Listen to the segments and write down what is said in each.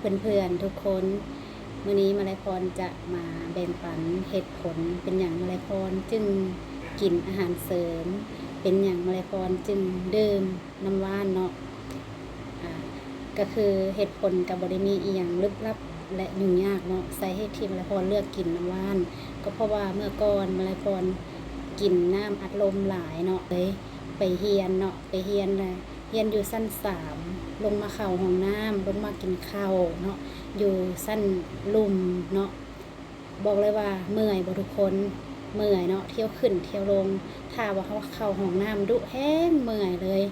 ເພື່ອນໆທຸກຄົນ, ມື້ນີ້ມະໄລພອນຈະມາແບ່ງປັນເຫດຜົນ ເປັນຫຍັງມະໄລພອນຈຶ່ງກິນອາຫານເສີມ, ເປັນຫຍັງມະໄລພອນຈຶ່ງດື່ມນ້ຳຫວ່ານເນາະ. ອາ ກໍຄືເຫດຜົນກໍບໍ່ໄດ້ມີອີ່ຫຍັງລຶກລັບ ແລະ ຫຍຸ້ງຍາກເນາະ. ສາເຫດທີ່ມະໄລພອນເລືອກກິນນ້ຳຫວ່ານ ກໍເພາະວ່າເມື່ອກ່ອນມະໄລພອນກິນນ້ຳອັດລົມຫຼາຍເນາະ, ເລີຍໄປຮຽນເນາະ, ໄປຮຽນ ແລະ ຮຽນຢູ່ຊັ້ນສາມ ລົງມາເຂົ້າຫ້ອງນ້ຳ, ລົງມາກິນເຂົ້າເນາະ, ຢູ່ຊັ້ນລຸ່ມເນາະ. ບອກເລີຍວ່າເມື່ອຍບໍ່ທຸກຄົນ? ເມື່ອຍເນາະ, ຖ້ຽວຂຶ້ນຖ້ຽວລົງ. ຖ້າວ່າເຮົາເຂົ້າຫ້ອງນ້ຳດຸແຮງເມື່ອຍເລີຍ.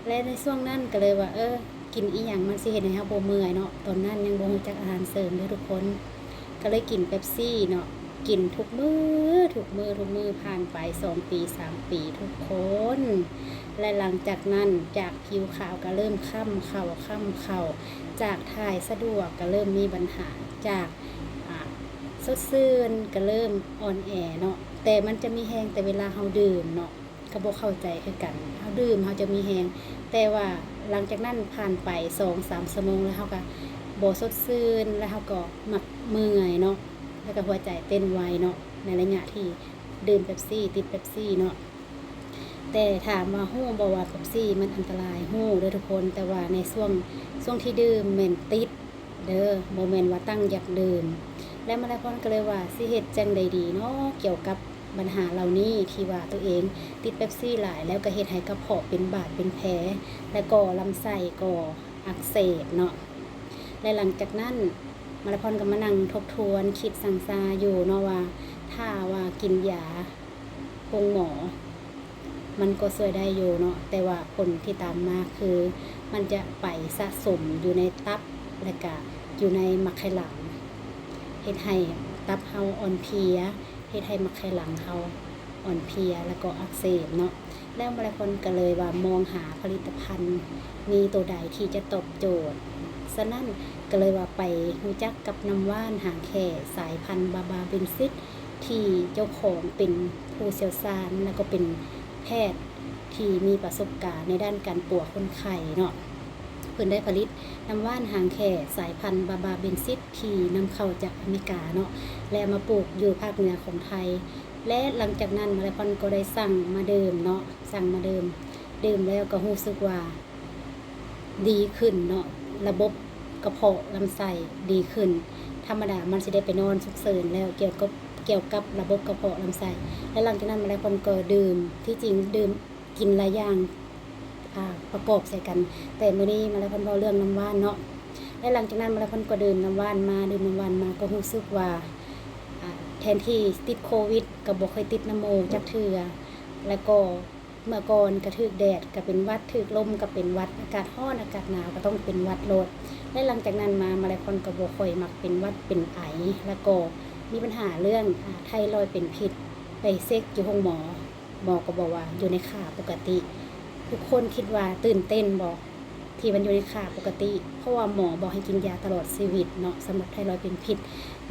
ແລະ ໃນຊ່ວງນັ້ນກໍເລີຍວ່າ ເອີ ກິນອີ່ຫຍັງມັນຊິເຮັດໃຫ້ເຮົາບໍ່ເມື່ອຍເນາະ. ຕອນນັ້ນຍັງບໍ່ຮູ້ຈັກອາຫານເສີມເດີທຸກຄົນ, ກໍເລີຍກິນເປັບຊີເນາະ, ກິນທຸກມື້ ທຸກມື້ ທຸກມື້. ຜ່ານໄປສອງປີ ສາມປີທຸກຄົນ. ແລະ ຫຼັງຈາກນັ້ນ ຈາກຜິວຂາວກໍເລີ່ມຄ້ຳເຂົ້າ ຄ້ຳເຂົ້າ, ຈາກຖ່າຍສະດວກກໍເລີ່ມມີບັນຫາ, ຈາກ ອາ ສົດຊື່ນກໍເລີ່ມອ່ອນແອເນາະ. ແຕ່ມັນຈະມີແຮງແຕ່ເວລາເຮົາດື່ມເນາະ, ກໍບໍ່ເຂົ້າໃຈຄືກັນ. ເຮົາດື່ມເຮົາຈະມີແຮງ, ແຕ່ວ່າຫຼັງຈາກນັ້ນຜ່ານໄປສອງສາມຊົ່ວໂມງແລ້ວ ເຮົາກໍບໍ່ສົດຊື່ນ ແລ້ວເຮົາກໍມັກເມື່ອຍເນາະ, ແລ້ວກໍຫົວໃຈເຕັ້ນໄວເນາະ ໃນໄລຍະທີ່ດື່ມເປັບຊີ ຕິດເປັບຊີເນາະ. ແຕ່ຖາມວ່າຮູ້ບໍ່ວ່າເປັບຊີມັນອັນຕະລາຍ? ຮູ້ເດີທຸກຄົນ, ແຕ່ວ່າໃນຊ່ວງ ຊ່ວງທີ່ດື່ມແມ່ນຕິດເດີ, ບໍ່ແມ່ນວ່າຕັ້ງຢາກດື່ມ. ແລ້ວມະລາຍພອນກໍເລີຍວ່າ ຊິເຮັດຈັ່ງໃດດີເນາະ ກ່ຽວກັບບັນຫາເຫຼົ່ານີ້ ທີ່ວ່າຕົວເອງຕິດເປັບຊີຫຼາຍ ແລ້ວກໍເຮັດໃຫ້ກະເພາະເປັນບາດເປັນແຜ ແລ້ວກໍລຳໄສ້ກໍອັກເສບເນາະ. ແລະ ຫຼັງຈາກນັ້ນ ມະລາຍພອນກໍມານັ່ງທົບທວນຄິດສັງຊາຢູ່ເນາະວ່າ ຖ້າວ່າກິນຢາໂຮງໝໍ ມັນກໍຊ່ວຍໄດ້ຢູ່ເນາະ, ແຕ່ວ່າຜົນທີ່ຕາມມາຄື ມັນຈະໄປສະສົມຢູ່ໃນຕັບ ແລະກະຢູ່ໃນໝາກໄຂ່ຫຼັງ, ເຮັດໃຫ້ຕັບເຮົາອ່ອນເພຍ, ເຮັດໃຫ້ໝາກໄຂ່ຫຼັງເຮົາອ່ອນເພຍ ແລ້ວກໍອັກເສບເນາະ. ແລ້ວມະລາຍພອນກໍເລີຍວ່າມອງຫາຜະລິດຕະພັນມີໂຕໃດທີ່ຈະຕອບໂຈດ. ສະນັ້ນກໍເລີຍວ່າໄປຮູ້ຈັກກັບນ້ຳຫວ່ານຫາງແຂ້ສາຍພັນບາບາເບັນຊິດ ທີ່ເຈົ້າຂອງເປັນຜູ້ຊ່ຽວຊານ ແລ້ວກໍເປັນແພດທີ່ມີປະສົບການໃນດ້ານການປົວຄົນໄຂ້ເນາະ. ເພິ່ນໄດ້ຜະລິດນ້ຳຫວ່ານຫາງແຂ້ສາຍພັນບາບາເບັນຊິດ ທີ່ນຳເຂົ້າຈາກອາເມລິກາເນາະ ແລະ ມາປູກຢູ່ພາກເໜືອຂອງໄທ. ແລະ ຫຼັງຈາກນັ້ນມະລາຍພອນກໍໄດ້ສັ່ງມາດື່ມເນາະ, ສັ່ງມາດື່ມ, ດື່ມແລ້ວກໍຮູ້ສຶກວ່າດີຂຶ້ນເນາະ, ລະບົບກະເພາະລຳໄສ້ດີຂຶ້ນ. ທຳມະດາມັນຊິໄດ້ໄປນອນສຸກເສີນແລ້ວ ກ່ຽວກັບ, ກ່ຽວກັບລະບົບກະເພາະລຳໄສ້. ແລະ ຫຼັງຈາກນັ້ນມະລາຍພອນກໍດື່ມ, ທີ່ຈິງດື່ມ ກິນຫຼາຍຢ່າງ ອາ ປະກອບໃສ່ກັນ, ແຕ່ມື້ນີ້ມະລາຍພອນເວົ້າເລື່ອງນ້ຳຫວ່ານເນາະ. ແລະ ຫຼັງຈາກນັ້ນມະລາຍພອນກໍດື່ມນ້ຳຫວ່ານມາ, ດື່ມນ້ຳຫວ່ານມາກໍຮູ້ສຶກວ່າ ອາ ແທນທີ່ຕິດໂຄວິດກໍບໍ່ເຄີຍຕິດນຳໝູ່ຈັກເທື່ອ, ແລ້ວກໍເມື່ອກ່ອນກໍຖືກແດດກໍເປັນຫວັດ, ຖືກລົມກໍເປັນຫວັດ, ອາກາດຮ້ອນອາກາດໜາວກໍຕ້ອງເປັນຫວັດໂລດ. ແລະ ຫຼັງຈາກນັ້ນມາ ມະລາຍພອນກໍບໍ່ຄ່ອຍມັກເປັນຫວັດເປັນໄອ, ແລ້ວກໍມີບັນຫາເລື່ອງ ອາ ໄທຣອຍເປັນພິດ, ໄປເຊັກຢູ່ໂຮງໝໍ ໝໍກໍບອກວ່າຢູ່ໃນຄ່າປົກກະຕິ. ທຸກຄົນຄິດວ່າຕື່ນເຕັ້ນບໍ່ ທີ່ມັນຢູ່ໃນຄ່າປົກກະຕິ? ເພາະວ່າໝໍບອກໃຫ້ກິນຢາຕະຫຼອດຊີວິດເນາະ ສຳລັບໄທຣອຍເປັນພິດ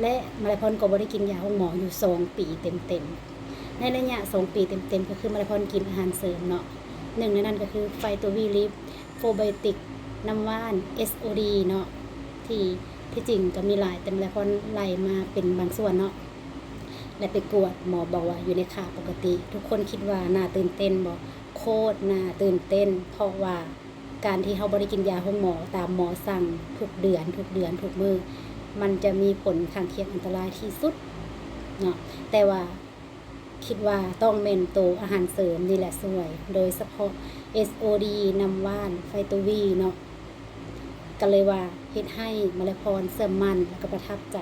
ແລະ ມະລາຍພອນກໍບໍ່ໄດ້ກິນຢາໂຮງໝໍຢູ່ສອງປີເຕັມໆ. ໃນໄລຍະສອງປີເຕັມໆ ກໍຄືມະລາຍພອນກິນອາຫານເສີມເນາະ, ໜຶ່ງໃນນັ້ນກໍຄື Phyto-V Lift Probiotic ນ້ຳຫວ່ານ ເອສ ໂອ ດີ ເນາະ ທີ່ ທີ່ຈິງກໍມີຫຼາຍ ແຕ່ມະລາຍພອນໄລ່ມາເປັນບາງສ່ວນເນາະ. ແລະ ໄປກວດ ໝໍບອກວ່າຢູ່ໃນຄ່າປົກກະຕິ. ທຸກຄົນຄິດວ່າໜ້າຕື່ນເຕັ້ນບໍ່? ໂຄດໜ້າຕື່ນເຕັ້ນ, ເພາະວ່າການທີ່ເຮົາບໍ່ໄດ້ກິນຢາໂຮງໝໍຕາມໝໍສັ່ງທຸກເດືອນ ທຸກເດືອນ ທຸກມື້ ມັນຈະມີຜົນຂ້າງຄຽງອັນຕະລາຍທີ່ສຸດເນາະ. ແຕ່ວ່າຄິດວ່າຕ້ອງແມ່ນໂຕອາຫານເສີມນີ້ແຫຼະຊ່ວຍ, ໂດຍສະເພາະ ເອສ ໂອ ດີ ນ້ຳຫວ່ານ Phyto-V ເນາະ. ກໍເລີຍວ່າເຮັດໃຫ້ມະລາຍພອນເຊື່ອໝັ້ນ ແລະ ກໍປະທັບໃຈ,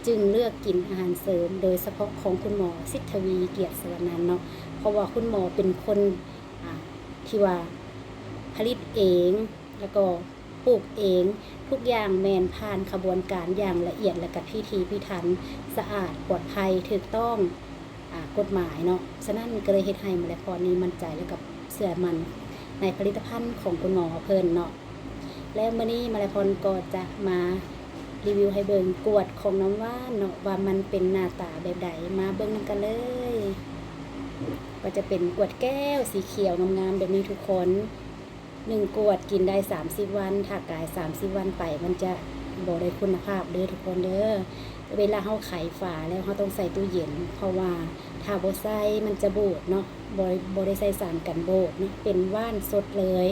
ຈຶ່ງເລືອກກິນອາຫານເສີມ ໂດຍສະເພາະຂອງຄຸນໝໍ ສິດທະວີ ກຽດສະຫວັນນັນ ເນາະ. ເພາະວ່າຄຸນໝໍເປັນຄົນ ອາ ທີ່ວ່າຜະລິດເອງ ແລ້ວກໍປູກເອງ, ທຸກຢ່າງແມ່ນຜ່ານຂະບວນການຢ່າງລະອຽດ ແລະ ກໍພິຖີພິຖັນ, ສະອາດ, ປອດໄພ, ຖືກຕ້ອງ ອາ ກົດໝາຍເນາະ. ສະນັ້ນກໍເລີຍເຮັດໃຫ້ມະລາຍພອນນີ້ໝັ້ນໃຈ ແລະ ກໍເຊື່ອໝັ້ນໃນຜະລິດຕະພັນຂອງຄຸນໝໍເພິ່ນເນາະ. ແລ້ວມື້ນີ້ມະລາຍພອນກໍຈະມາຣີວິວໃຫ້ເບິ່ງກວດຂອງນ້ຳຫວ່ານເນາະ ວ່າມັນເປັນໜ້າຕາແບບໃດ. ມາເບິ່ງນຳກັນເລີຍ. ກໍຈະເປັນກວດແກ້ວສີຂຽວງາມໆແບບນີ້ທຸກຄົນ. ໜຶ່ງກວດກິນໄດ້ສາມສິບວັນ, ຖ້າກາຍສາມສິບວັນໄປ ມັນຈະ ບໍ່ໄດ້ຄຸນນະພາບເດີທຸກຄົນເດີ. ເວລາເຮົາໄຂຝາແລ້ວ ເຮົາຕ້ອງໃສ່ຕູ້ເຢັນ ເພາະວ່າຖ້າບໍ່ໃສ່ມັນຈະບູດເນາະ, ບໍ່ ບໍ່ໄດ້ໃສ່ສານກັນບູດເນາະ, ເປັນຫວ່ານສົດເລີຍ.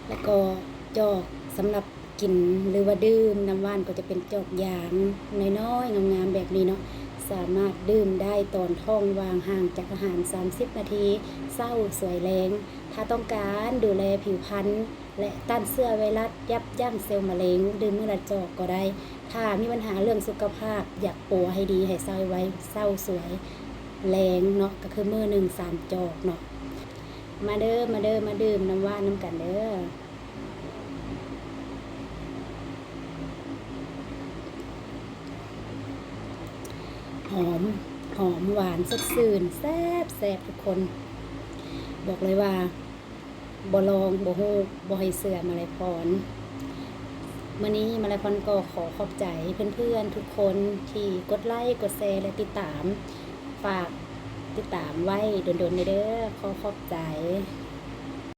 ແລ້ວກໍຈອກສຳລັບກິນ ຫຼືວ່າດື່ມນ້ຳຫວ່ານ ກໍຈະເປັນຈອກຢາງນ້ອຍໆ ງາມໆ ແບບນີ້ເນາະ, ສາມາດດື່ມໄດ້ຕອນທ້ອງວ່າງ ຫ່າງຈາກອາຫານສາມສິບນາທີ, ເຊົ້າ ສວຍ ແລງ. ຖ້າຕ້ອງການດູແລຜິວພັນ ແລະ ຕ້ານເຊື້ອໄວຣັສ, ຢັບຢັ້ງເຊວມະເລັງ, ດື່ມມື້ລະຈອກກໍໄດ້. ຖ້າມີບັນຫາເລື່ອງສຸຂະພາບ, ຢາກປົວໃຫ້ດີ, ໃຫ້ເຊົາໄວ, ເຊົ້າ ສວຍ ແລງເນາະ, ກໍຄືມື້ໜຶ່ງສາມຈອກເນາະ. ມາເດີ ມາເດີ ມາດື່ມນ້ຳຫວ່ານນຳກັນເດີ. ຫອມ ຫອມຫວານສົດຊື່ນ ແຊບໆ ທຸກຄົນ. ບອກເລີຍວ່າ ບໍ່ລອງບໍ່ຮູ້ ບໍ່ໃຫ້ເຊື່ອມາໄລພອນ. ມື້ນີ້ມາໄລພອນກໍຂໍຂອບໃຈເພື່ອນໆ ທຸກຄົນທີ່ກົດໄລ ກົດແຊ ແລະ ຕິດຕາມ. ຝາກຕິດຕາມໄວ້ດົນໆ ເດີ. ຂໍຂອບໃຈ.